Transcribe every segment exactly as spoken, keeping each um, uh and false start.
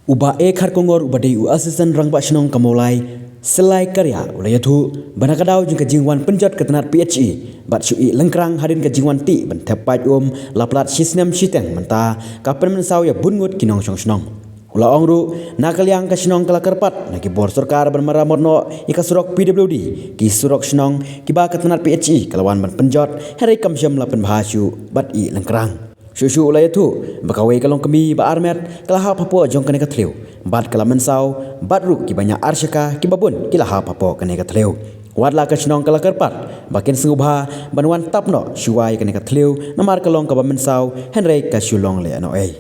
U Bah A Kharkongor uba dei u Assistant Rangbah Shnong ka Mawlai Sylai Karia u la ïathuh ba na ka daw jong ka jingwan pynjot ka tnat P H E bad shu ïeh lyngkrang hadien ka jingwan tih ban thep paip um la plat shi snem shiteng mynta ka pynmynsaw ïa bun ngut ki nongshong shnong. U la ong ruh na ka liang ka shnong ka la kyrpad na ki bor sorkar ban maramot noh ïa ka surok P W D, ki surok shnong kiba ka tnat P H E ka la wan ban pynjot, hynrei kam shym la pynbha shuh bad ïeh lyngkrang. Shuh shuh u la ïathuh ba kawei ka longkmie ba armet ka la hap hapoh jong kane ka thliew bad ka la mynsaw, bad ruh kiba ñiah arshaka kiba bun ki la hap hapoh kane ka thliew. Wat la ka shnong ka la kyrpad ba kin sngewbha ban wan tap noh shuwa ïa kane ka thliew namar ka long kaba mynsaw, hynrei ka shu long lehnohei.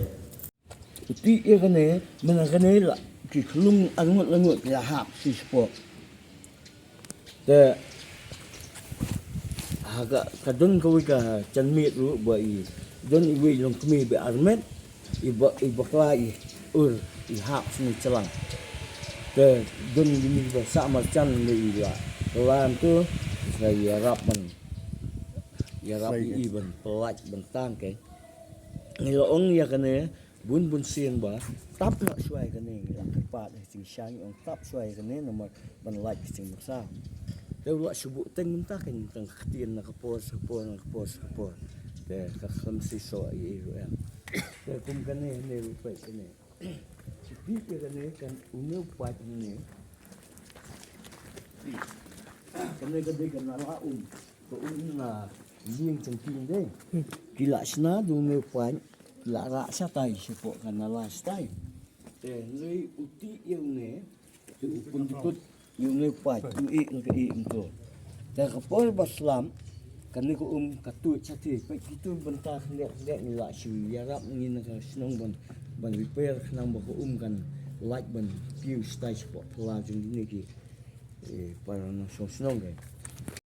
Tih ïa kane, mynta kane la ki khlung arngut arngut ki la hap shi spot. Te ha ka, ka don kawei ka janmiet ruh ba i don iwei i longkmie ba armet, i ba, i bakla i ur, i hap sni chelang. Te don i mi ba sah marjan ba i la lan tu, sa ïarap ban, ïarap i ban pynlait ban tang ke. Ngi la ong ïa kane bun bun sien ba tap noh shuwa ïa kane, ngi la kyrpad ha jingshisha ngi ong tap shuwa ïa kane namar ban lait ka jingmynsaw. Te u la shu buh teng mynta ka, tang ka ktien na ka por sha ka por, na ka por sha ka por. Te ka khlem shisha ïa i ruh em. Te kum kane, ne ruh peit kane. Shu tih ïa kane kan une u paip une. Kane ka dei ka nala um. Ka um na ïing jong ki de. Ki la shna da une u paip, ki la rah shatai shapoh ka nala shatai. Te hynrei u tih ïa une, te u pyndkut ïa une u paip, u ïeh la ka ïeh mynta. Te ka por ba slam, kane ka um ka tuid shatai, peit kitu bynta khyndiat khyndiat ngi la shu ïarap ngi na ka shnong ban, ban repair khnang ba ka um kan lait ban kiew shatai shapoh phylla jong kine ki, eh, para nongshong shnong ke.